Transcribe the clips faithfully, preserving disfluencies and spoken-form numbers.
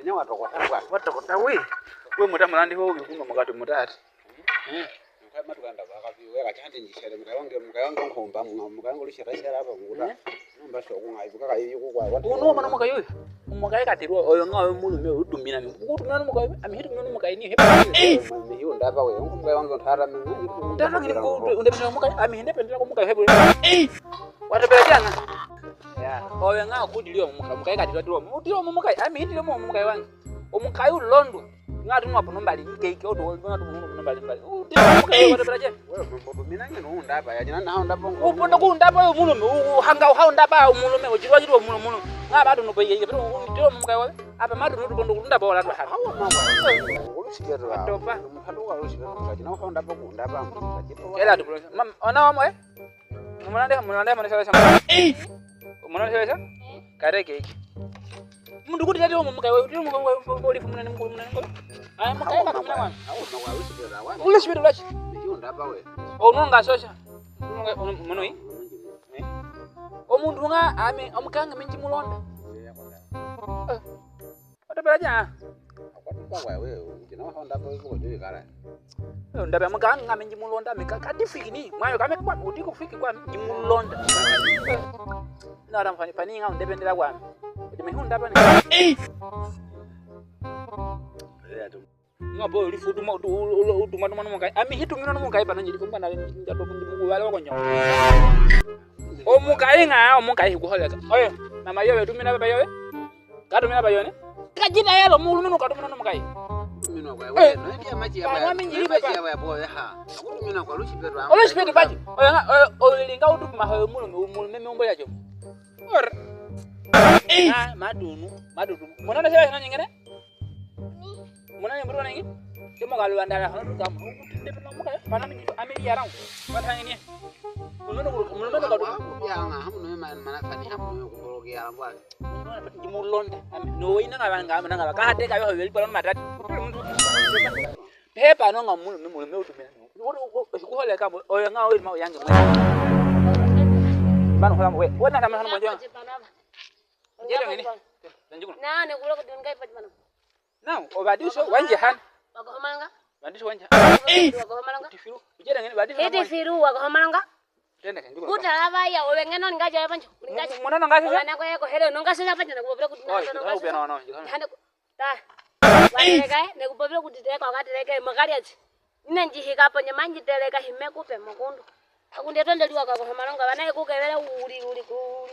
Ine watokota kwa. Watokota we. We muta mulandi ho kuno mukati mutati. Eh. Mukai matukanda kwa kapi we kachande njishere mukai wange, mukai wange nkomba, mukai wange lushera shera apa mukuta. Nomba shoko ngai buka kayi kwa. Uno mwana mukai uyu. Mukai katirwa oyo nga oyo mulume utumina. Utumina mukai. Ami hitumina mukai ni hepa. Mimi hiyo ndapa we. Mukai wange ntara mimi. Ndapa ngini ko ndependera mukai. Ami ndependera ko mukai hepa. Watopera changa. Ya. Oyo nga kudilio mukai, mukai katilwa tilwa. Tilwa mukai. Ami hitilwa mukai wange. Omukai ulondo. Nga tunwa pono mbali, ike, ike, odo, nga tunwa pono mbali, mbali. Uti, mukai, watopera che. Wewe, mbo, mbo, mina ngeno undapa, ya, jina na undapa ngo. Upondo ku undapa, yo mulume, u, u, hanga, ha undapa, mulume, ujirwa, jirwa, mulume, mulume. Nga bado no peye, ike, pero, uti, mukai, wewe. Apa madu, no, upondo ku undapa, wala, wala. Awa, mama. Olushikero, topa. Mukatu wa olushikero, mukati, na ha undapa, ku undapa, mulume. Ela tu, mama, ona wamo, eh? Munande, munande, munande, munande. Munande, munande. Kare keke. Mundu kuti tati omo mukai we, kuti omo mukai we, oli fu munane mukulu munane mukulu. Aya mukai we, mama. Ule sibiri lwaki. Ono nga sosa. Ono nga, ono, muno yi. Eh. Omundu nga, ami, omukai nga mi ndimulonda. Eh. Watopera ja. Akwatuka wewe, ukina wahonda po ibuko jo ikala. Ndaba mukai nga mi ndimulonda, mi ka, kati fiki ni. Mwayo kame kwa, uti ku fiki kwa, ndimulonda. Na ara mfani, fani nga undependera kwa. Uti mi hundapa ni. Nga bo uli fu tuma, tu, u, u, u, tuma, tuma, mukai. Ami hitumina mukai, pana njiri kumba na, njato kundi muku wale wako nyo. Omukai nga, omukai hikuholeka. Oyo, mama yowe, tumina baba yowe. Katumina ba yone. Kajina yalo mulu minu katumina no mukai. Minu kwa. Eh. Wewe, no, eti amaji ya. Kana ba, mi njiri amaji baba. Ya ba, boy, ha. Kutumina kwa lushikero. Olushikero baji. Oyo nga, oyo, oyo linga utu mahoyo mulu, mulu meme umbo yacho. Or. Ah, madunu, madunu. Munana sha na nyingene? Munana mburu na nyingene? Temo kalu andara hanu kamu. Ndependera mukai. Pana mi ami yarang. Patangini. Munono kuru, munono kuru. Ya nga hamu no mana, mana fani hamu no kumbolo ki arambwa. Ndimulonda. Ami no ina nga banga, nga banga. Ka te ka yo weli pala matati. Pepa no nga mulu, mulu me utumina. Kuhole ka mo, oyo nga oyo ma yange mo. Bano hola mo we. Wena kama hanu mo jona. Jere ngene. Tanjukuru. Na ne kulo kudun kai pati mana. Now, obadiso wanje han. Wakohomalanga. Obadiso wanje han. Wakohomalanga. Tifiru. Ujere ngene obadiso. Iti firu wakohomalanga. Tende ke, njuko. Kutalaba ya, owe ngeno ningaja ya pancho. Ningaja. Mu-, munono ngasi. Owe nako ya kohele, no ngasi ya pancho, nakubobela kuti. Oh, no, no, no. Hande ku-, ta. Watereka, nakubobela kuti teka, wakatereka, makali ati. Nina njihika ponye manji tereka hime kupe makundu. Akunde tonde liwa kakohomalonga, bana ekuke bela uli, uli, uli.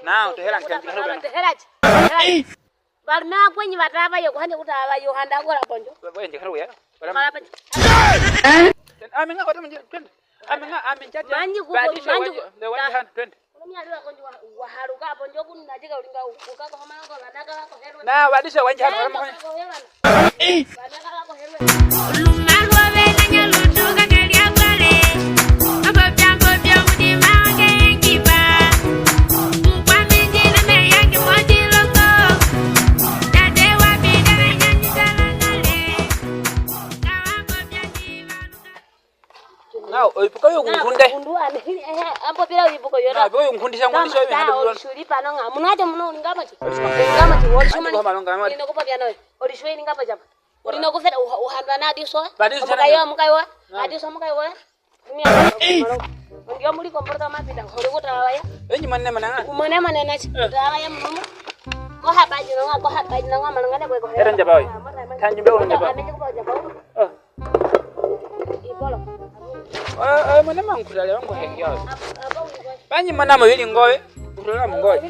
Now, tehela nkenzi, tehela. Tehela chi. Balume bakwenyi bataba yo, kuhande kutaba yo, handa kola ponjo. Wenje kala uya. Kola ponjo. Ami nga kote munje, twende. Ami nga, ami nchate. Manji kuko, manji kuko. Nde wenje hana, twende. Kulumia liwa konjo wa, wahaluka ponjo kunajika ulinga ukaka homa ngo banaka bako herwe. Na, wadise wenje hana, hana. Banaka bako herwe. Now, oipuka yo kunkunde. Kundu ane, eh, ambo pira oipuka yo. Na, oipuka yo kunkundisa, kunkundisa yo. Shuli pano nga. Munaje muno ngamaji. Ngamaji, oli shuma. Ngamaji. Ino kupa pia no. Oli shwe ni ngapa japa. Uli nokufeta uha-, uhandwa na adiso. Adiso. Omukaiwa, omukaiwa. Adiso, omukaiwa. Ndio muli komporta mapita, hori kutala waya. Enyi mane mananga. Kumane mane nachi. Kutala waya munumu. Koha baji nonga, koha baji nonga, mananga ne kwe koha. Era njaba we. Tanji mbe njaba. Amenje kupa jaba. Ibolo. Eh, eh, mane mankutale wangu hekiao. Banji mana mawili ngowe. Kutola mungowe.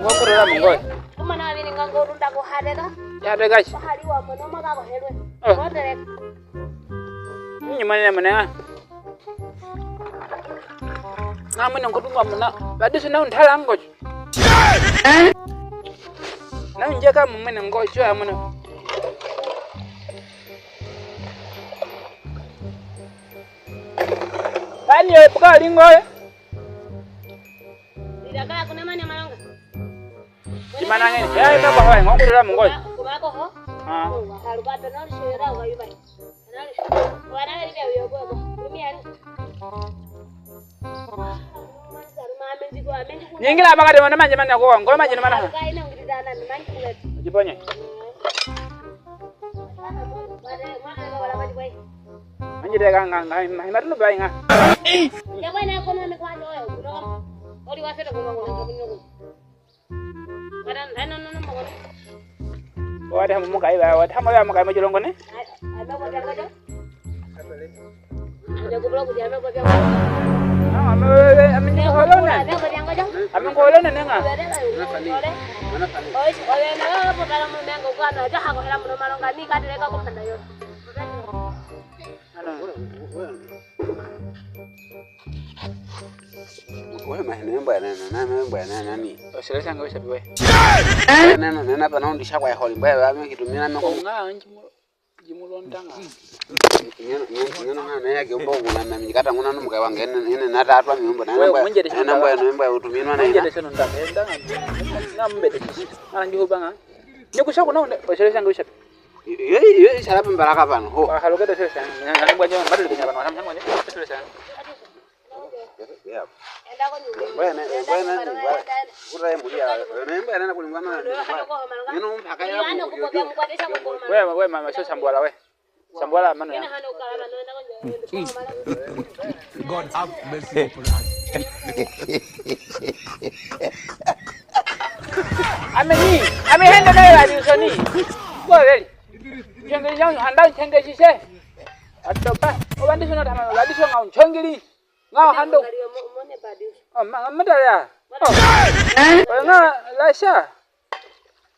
Ngowe kutola mungowe. Kumana wabili nga ngorunda kuharera. Yarera chi? Kuhaliwa mono maka kuherwe. Eh. Kutereka. Nyi mane mane. Na mane nkotunga muna. Badisi na untala ngochi. Na unjeka mumene ngochi ya mune. Ani yo buka lingo. Ndakala kuna mane malonga. Imana ngene. Ya, ime kwa hawa, ngokutela mungoyi. Kuba-, kubako ho? Ah. Haluka pe no shira wa yuba. Wana wali pe uyo kwa. Kumi ari. Nyingila makati mane manje mane kwa. Ngoma manje mane. Haluka ina ngiri dana manje kwa. Jiponye. Manje de ka nga, nga, nga, nga, nga. Wata mo muka iba, wata mo ya muka iba jolongo ne. Ami ngolona. Ami ngolona ne nga. Wewe mah, ne mbwa nani, nani, nani, nani. Oselesa nga usabi we. Nani, nani, nani, apa nao ndisha kwa holi, mbwa, wa mi kitumina meko. Nga, njimu, njimu lontanga. Nyono, nyono, nyono, nani, ya kiombo, kuna, nani, kata nguna numuka wange, nani, nani, natatwa miombo, nani, mbwa, nani, mbwa, nani, mbwa, utuminwa, nani. Nga mbete sisi. Nga njihu banga. Nikusa kuna, oselesa nga usabi. Yo, yo, yo, isala pembalaka pano, ho. Wa halukete sesa, nani mbwa nyo, mbadilike nyabano, nani mbwa nyo, sesa. Bwene, bwene, bwene, kutaye mulia, ne mbwa nani kulingana, nino mpaka ya. We, we, mama, so sambwala we. Sambwala mano ya. God have mercy upon us. Ameni, ameni hende naye wadisoni. Kwa kweli. Nchenge yangu handa nchenge sise. Atopa. Obandi sona tama, obandi sona nchongili. Nga hando. Oh, ma, ma, mutaya. Oh. Nga lasha.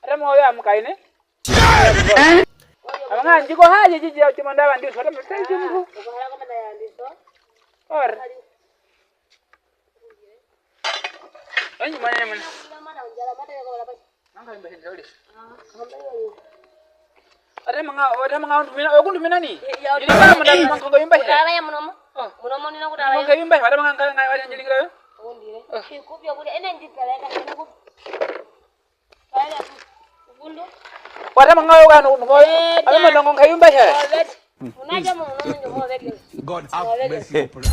Ata mo ya mukaine. Aba nga njiko haje jiji ya chuma ndaba ndiso ata mutaya chuma. Or. Anyi mwana mwana. Nanga imba hende oli. Ata manga, ata manga undumina, okuntumina ni. Ili ba mwana manga ko imba hende. Kutala ya munomo. Oh. Munomo nina kutala. Manga imba ata manga nga, nga wali njilingira yo. Undire. Oh. Ikupya kule ene njipeleka. Wata manga yo kano kuno. Eh, ata manga nongo nkayumba sha. God have mercy upon us.